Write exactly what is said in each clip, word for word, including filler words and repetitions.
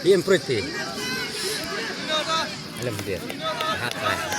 Bien pretty. Alam dia. Hat, hai.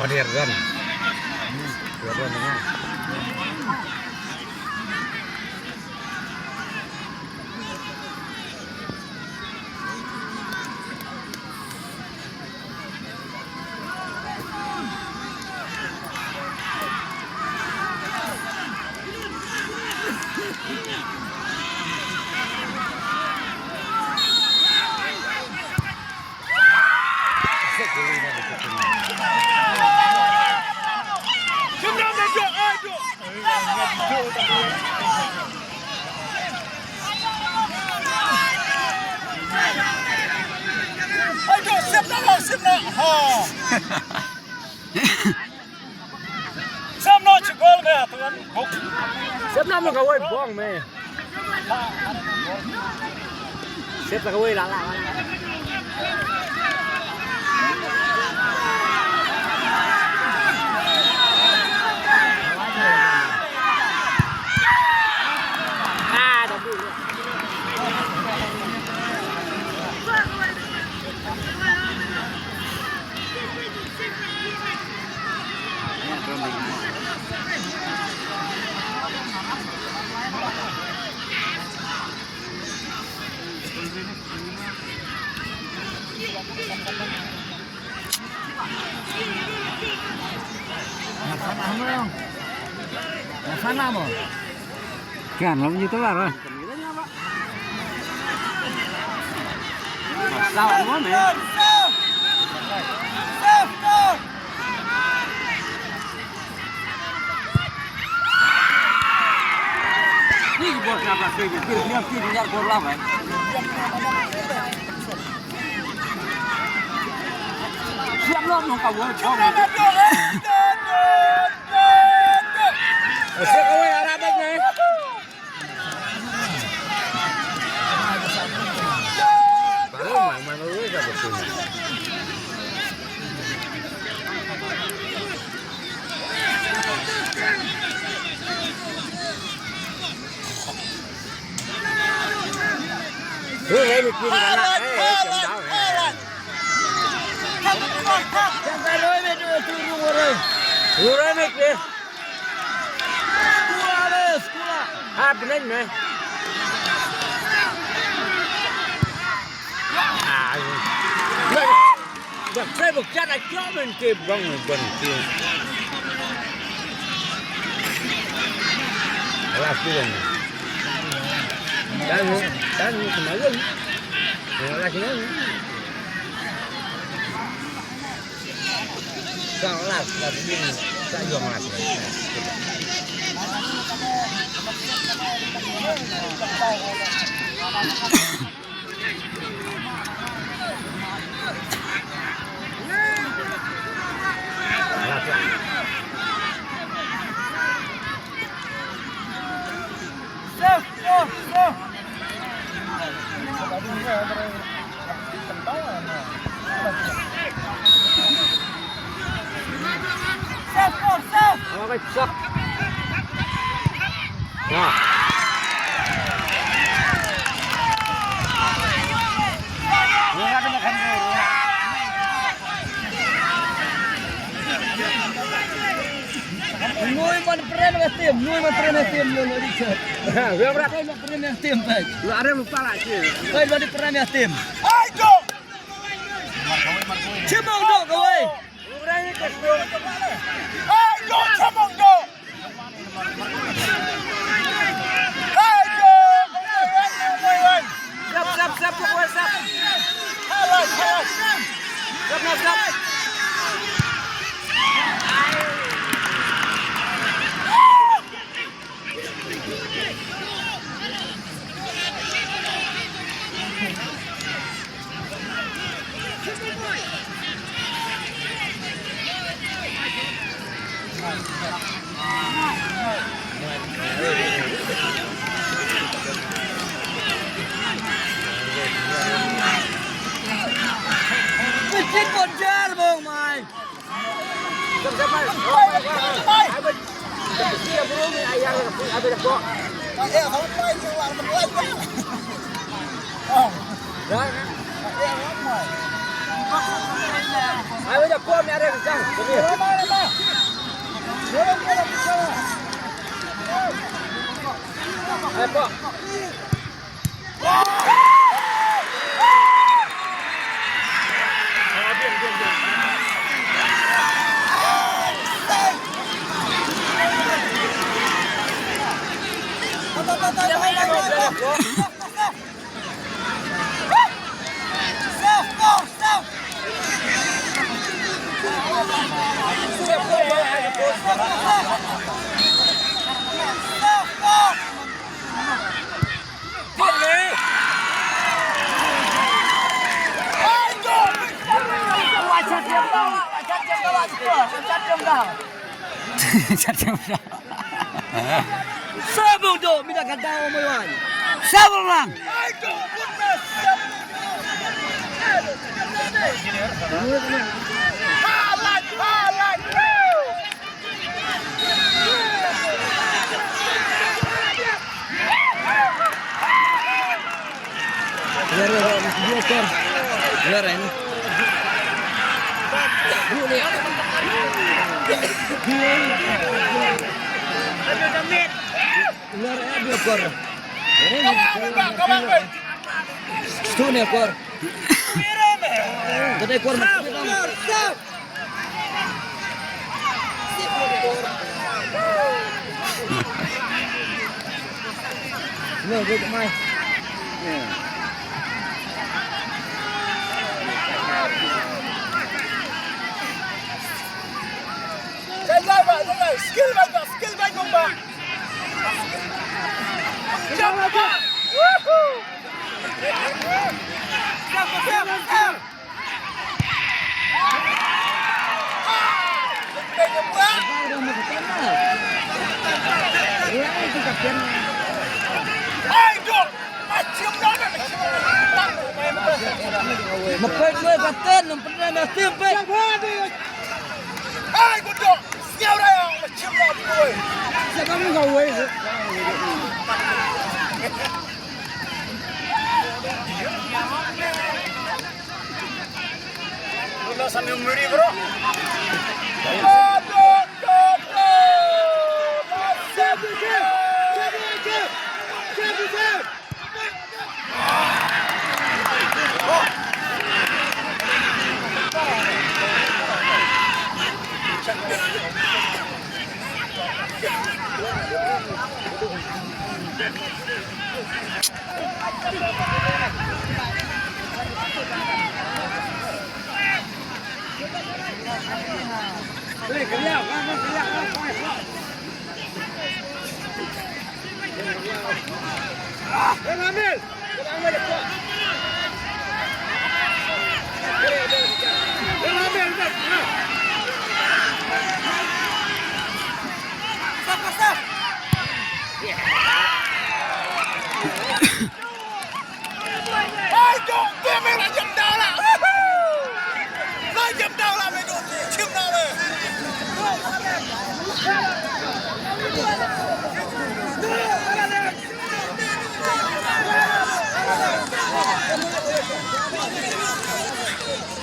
Oh, dia dah. Dia dah dengar. Sep nam lo kawei bong me. Sep la kawei la la. Ah, dah bu. Sana mo. Sana mo. Kan, lam itu lah, Ron. Sawa mo, men. Ni bos na plastik, ni ni ni ni bos lah, men. Siap lo, nong kawal, kawal. Siap, kawal, arah baik, men. Skula le, skula. Ha, bneng me. Ah, ba, ba, ba, ba, ba, ba, ba, ba, ba. Alas tu kan. Dan, dan kemarin. Alas tu kan. Ngui man prem ka tim, ngui man prem ka tim, lo, lo, Richard. Ha, lo, lo. Prem ka tim, pai. Lo, are mo pala, ci. Pai, lo, di prem ka tim. Ai, go! Chimong do kawai. Ai, go, chimong do. Ai, go. Sap, sap, sap, sap, sap. Sap, sap, sap. Kecil model, Bang Mai. Sabung do, mina ka daw mo wan. Sabung lang. Stu ne kor. Tadi kor. Sap, sap. Skill bai ba, skill bai ba. Woohoo!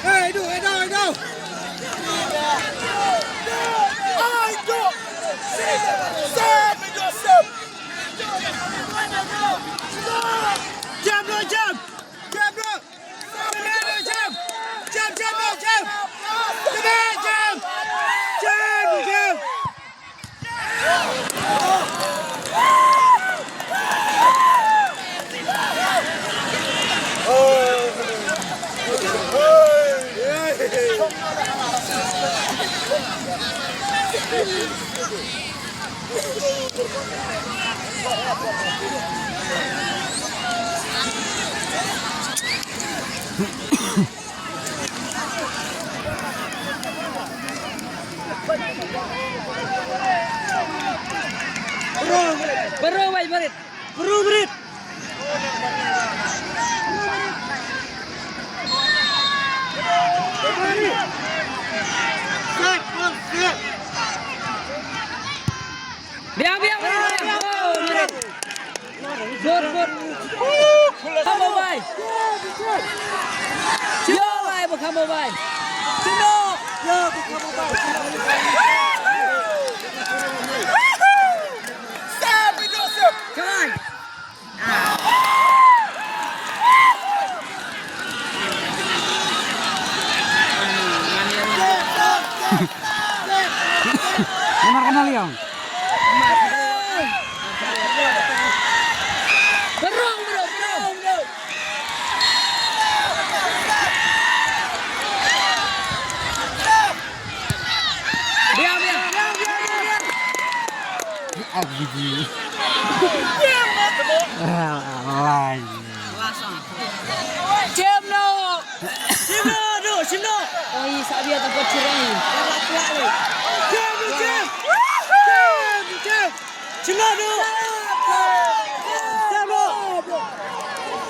Hey, do, hey, do, hey, do. Hey, do. Save me, Joseph. Jump, bro, jump. Jump, bro. Jump, bro, jump. Jump, jump, bro, jump. Jump, bro, jump. Jump, jump. Bro, wait, wait. Bro, wait. Biang, biang, biang, biang. Oh, merit. Good, good. Kham mobile. Yo, bai, ba kham mobile. Sino. Yo, ba kham mobile. Sam Joseph. Come on. Nomor kenal, Yong? Berung, bro, berung. Diam, diam. Aku biji. Ah, lain. Jam no. Jam no, jam no. Oh, i sa bia ta pot chirai. Jam, jam. Jam, jam. Jam no. Jam no.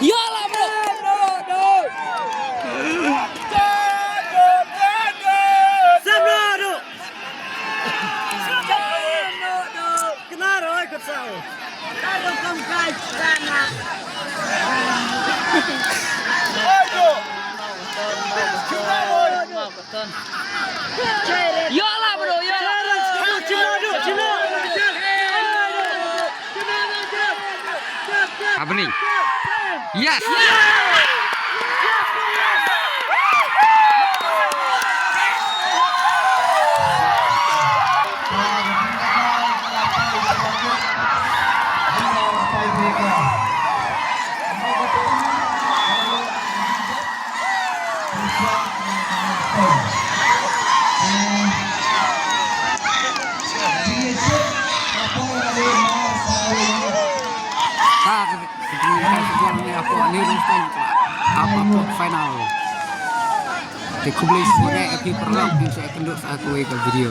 Ya lah, bro. Jam no. Jam no. Kena roi kut sau. Yola, bro, yola. Cina, cina, cina. Apa ni? Yes. Ka jingïatai football ne hapoh New Lumsden, hapoh quarter final. Te khublei shibun ïa phi paralok, ngin sa ïakynduh sa ha kawei ka video.